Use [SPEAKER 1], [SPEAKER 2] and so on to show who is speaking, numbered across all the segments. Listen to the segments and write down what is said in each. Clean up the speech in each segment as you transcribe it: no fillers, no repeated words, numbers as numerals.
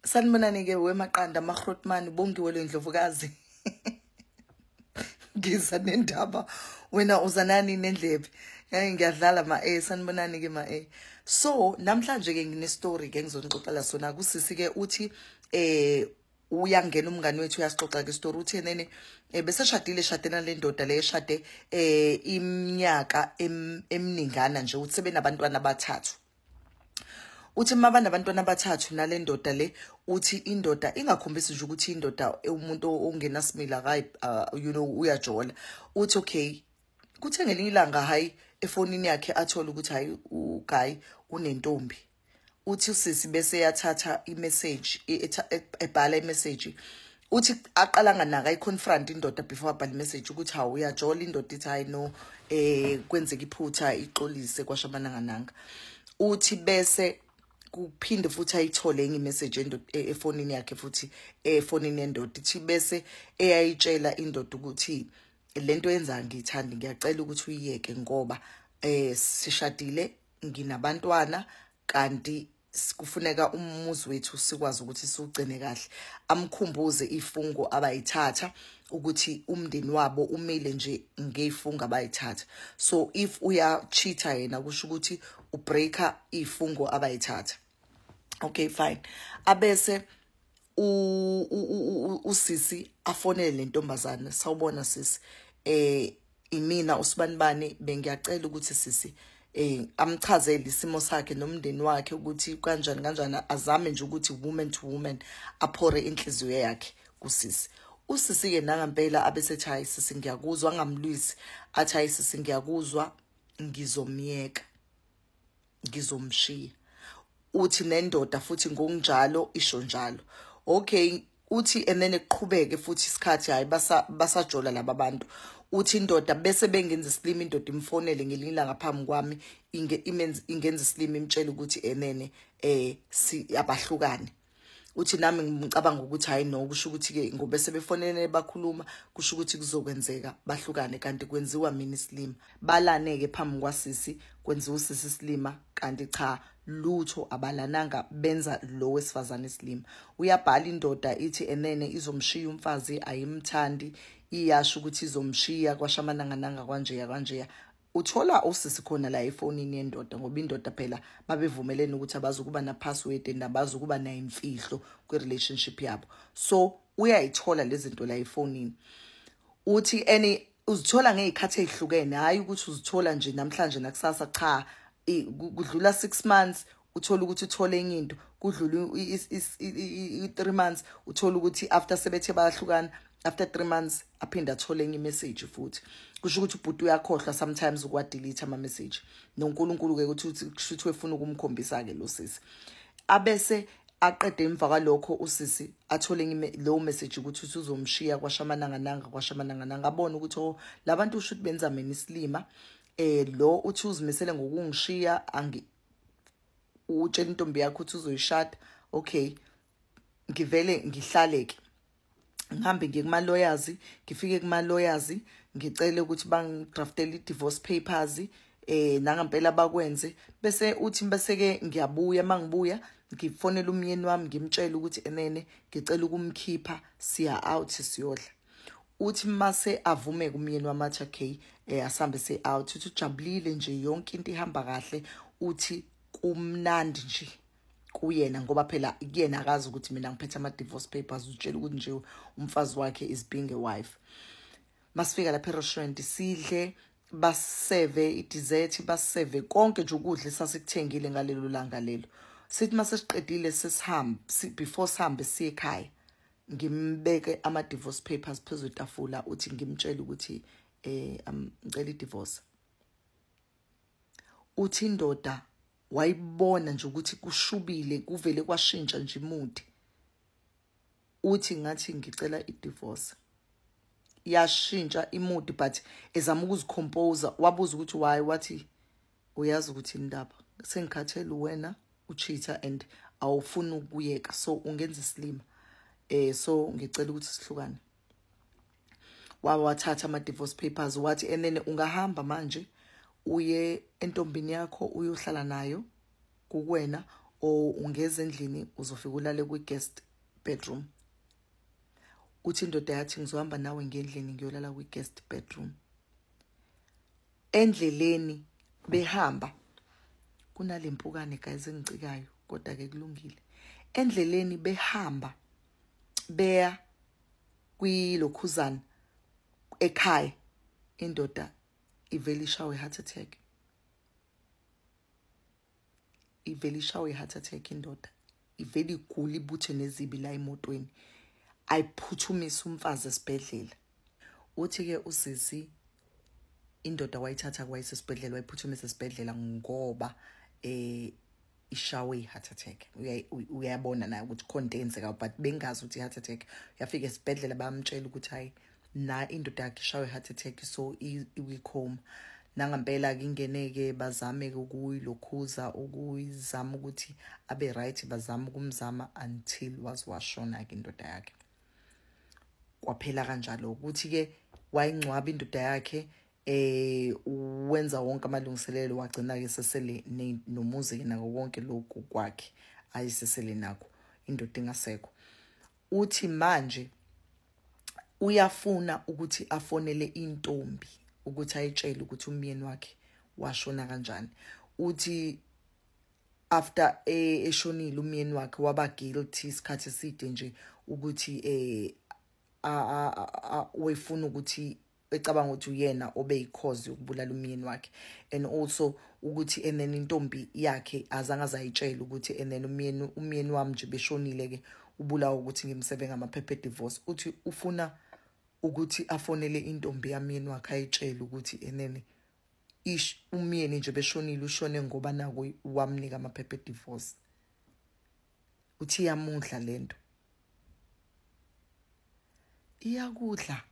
[SPEAKER 1] Sanibonani-ke wemaqanda amagrotman Bongiwe lwendlovukazi. Ngiza nendaba wena uza nani nendlebe. Yayi ngiyadlala ma-A, sanibonani-ke ma-A. So namhlanje-ke ngine-story ke ngizonixoxela sona. Kusisi-ke uthi uyangena umngani wethu uyasixoxa ke story, uthi nene beseshadile eshade nale ndoda le eshade iminyaka eminingana nje, uthi sebenabantwana abathathu. Uthi uma banabantwana abathathu nale ndoda le, uthi indoda ingakhombisi nje ukuthi indoda umuntu ongenasimila hayi, uyajola. Uthi okay, kuthe ngelinye ilanga hayi efonini yakhe athole ukuthi hayi uguy unentombi. Uthi usisi bese yathatha imessage ebhala imessage, uthi aqala nganaka ayiconfront indoda before abhala imessage ukuthi hawu uyajola. Indoda ithi hayi no, kwenzeka iphutha, ixolise kwasho amanangananga. Uthi bese kuphinde futhi ayithole enye imessage efonini yakhe futhi efonini yendoda, ithi bese eyayitshela indoda ukuthi lento yenza ngiyithandi, ngiyacela ukuthi uyiyeke ngoba sishadile, nginabantwana, kanti kufuneka umuzi wethu sikwazi ukuthi siwugcine kahle. Amkhumbuze ifungo abayithatha ukuthi umndeni wabo umile nje ngeyifungo abayithatha, so if uya-cheat-a yena kusho ukuthi ubreaka ifungo abayithatha. Okay, fine, abese usisi afonele lentombazana, sawubona sisi, imina usibanibani, bengiyacela ukuthi sisi amchazele isimo sakhe nomndeni wakhe ukuthi kanjani kanjani, azame nje ukuthi woman to woman aphore inhliziyo yakhe kusisi. Usisi ke nangampela abesethi hayi sisi ngiyakuzwa, angamlwisi, athi hayi sisi ngiyakuzwa, ngizomyeka, ngizomshiya. Uthi nendoda futhi ngokunjalo isho njalo. Okay, uthi and then kuqhubeke futhi isikhathi, hayi basajola laba bantu. Uthi indoda bese bengenza isilima, indoda imfonele ngelinye ilanga phambi kwami, ingenza isilima, imtshela ukuthi enene si abahlukane. Uthi nami ngicabanga ukuthi hayi no, kusho ukuthi ke ngoba sebefonelene bakhuluma, kusho ukuthi kuzokwenzeka bahlukane, kanti kwenziwa mina isilima. Balane ke phambi kwasisi, kwenziwa usisi isilima, kanti cha lutho, abalananga, benza lo wesifazane isilima. Uyabhala indoda ithi enene izomshiya umfazi, ayimthandi, iyasho ukuthi izomshiya kwasho amanangananga kwanjeya kwanjeya. Uthola usisi khona la efonini yendoda, ngoba indoda phela babevumelene ukuthi abazukuba na-password and abazukuba nayimfihlo kwi-relationship yabo, so uyayithola lezi zinto la efonini. Uthi ene uzithola ngey'khathi ey'hlukene, hhayi ukuthi uzithola nje namhlanje nakusasa, cha, kudlula 6 months uthola ukuthi uthole enye into, kudlula i-3 months uthola ukuthi after sebethe bayahlukana, after 3 months aphinde athole enye imessage futhi. Kusho ukuthi ubhuti uyakhohlwa sometimes ukuwadelete ama-message, noNkulunkulu-ke ukuthi kusho ukuthi wefuna ukumkhombisa-ke lo sisi. Abese aqede emva kwalokho usisi athole lowo message ukuthi usuzomshiya kwasho amanangananga kwasho amanangananga. Abone ukuthi oh labantu usho ukuthi benza mina isilima, lo uthi uzimisele ngokungishiya, angi utshela intombi yakho ukuthi uzoyishada. Okay, ngivele ngihlaleke, ngihambe ngiye kuma lawyers, ngifike kuma lawyers ngicele ukuthi bangidraftele i-divorce papers, nangampela bakwenze. Bese uthi bese ke ngiyabuya, mangibuya ngifonela umyeni wami ngimtshela ukuthi enene ngicela ukumkhipha, siya out siyodla. Uthi mase avume kumyeni wami athi okay, asambe se out. Uthi ujabulile nje, yonke into ihamba kahle, uthi kumnandi nje kuyena ngoba phela kuyena akazi ukuthi mina ngiphethe ama divorce papers, utshela ukuthi nje umfazi wakhe is being a wife. Masifika lapha e-restaurant sidle, baseve i-dessert, baseve konke nje ukudla esasikuthengile ngalelo langa lelo. Sithi mase siqedile sesihamba, before sihambe siye ekhaya, ngimbeke ama divorce papers phezu kwetafula, uthi ngimtshela ukuthi ngicela i-divorce. Uthi indoda wayibona nje ukuthi kushubile, kuvele kwashintsha nje imood. Uthi ngathi ngicela i-divorce, yashintsha imood, but ezama ukuzicompose. Wabuza ukuthi why, wathi uyazi ukuthi indaba sengikhathele wena ucheater and awufuni ukuyeka, so ungenza isilima, so ngicela ukuthi sihlukane. Wathatha ama divorce papers, wathi enene ungahamba manje uye entombini yakho uyohlala nayo kukwena, Or ungeza endlini uzofika ulale kwi-guest bedroom. Uthi indoda yathi ngizohamba nawe ngendlini ngiyolala kwi-guest bedroom. Endleleni behamba kunale mpukane guys engicikayo, kodwa ke kulungile. Endleleni behamba beya kwilokhuzana ekhaya, indoda ivele ishawe heart attack. Ivele ishawe heart attack indoda. Ivele igula ibuthe nezibi la emotweni. Ayiphuthumise umfazi esibhedlela. Uthi ke usisi indoda wayithatha kwayisa esibhedlela, wayiphuthumisa esibhedlela ngoba ishawe i-heart attack. Uyabona naye ukuthi khona into eyenzekayo, but bengazi ukuthi i-heart attack. Uyafika esibhedlela bayamtshela ukuthi hayi na indoda yakhe ishawe i-heart attack, so ikwi-coma. Nangampela-ke ingene-ke bazame-ke ukuyilokhuza, ukuyizama ukuthi abe right, bazame ukumzama until waze washona-ke indoda yakhe. Kwaphela kanjalo ukuthi-ke wayingcwaba indoda yakhe, wenza wonke amalungiselelo, wagcina-ke sesele nomuzi-ke nako konke lokhu kwakhe ayisesele nakho, indoda ingasekho. Uthi manje uyafuna ukuthi afonele intombi ukuthi ayitshele ukuthi umyeni wakhe washona kanjani. Uthi after eshonile umyeni wakhe waba guilty isikhathi eside nje ukuthi wefuna ukuthi ecabanga ukuthi uyena obeyi-cause yokubulala umyeni wakhe, and also ukuthi and then intombi yakhe azange azayitshela ukuthi and then umyeni wami nje beshonile ke ubulawa ukuthi ngimseve ngamaphepha e-divorce. Uthi ufuna ukuthi afonele intombi yamyeni wakhe ayitshele ukuthi and then umyeni nje beshonile ushone ngoba nako wamnika amaphepha e-divorce. Uthi iyamudla lento, iyakudla.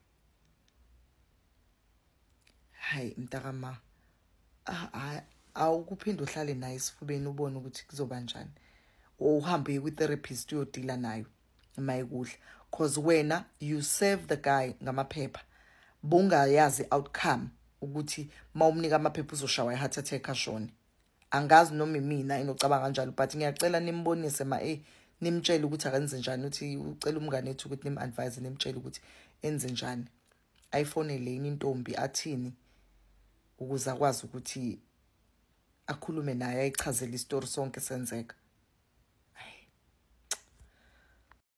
[SPEAKER 1] Hayi mntakama, awukuphinde uhlale naye esifubeni ubone ukuthi kuzoba njani, uhambe uye kwi-therapist uyodila nayo mayikudla, cause wena you serve the guy ngamaphepha bungayazi outcome ukuthi mawumnika amaphepha uzoshawa i-heart attack ashone. Angazi noma imina enocabanga kanjalo, but ngiyacela nimbonise ma nimtshele ukuthi akenze njani. Uthi ucela umngane ethu ukuthi nim-advise, nimtshele ukuthi enze njani, ayifonele yini intombi athini ukuze akwazi ukuthi akhulume naye ayichazele isitori sonke senzeka.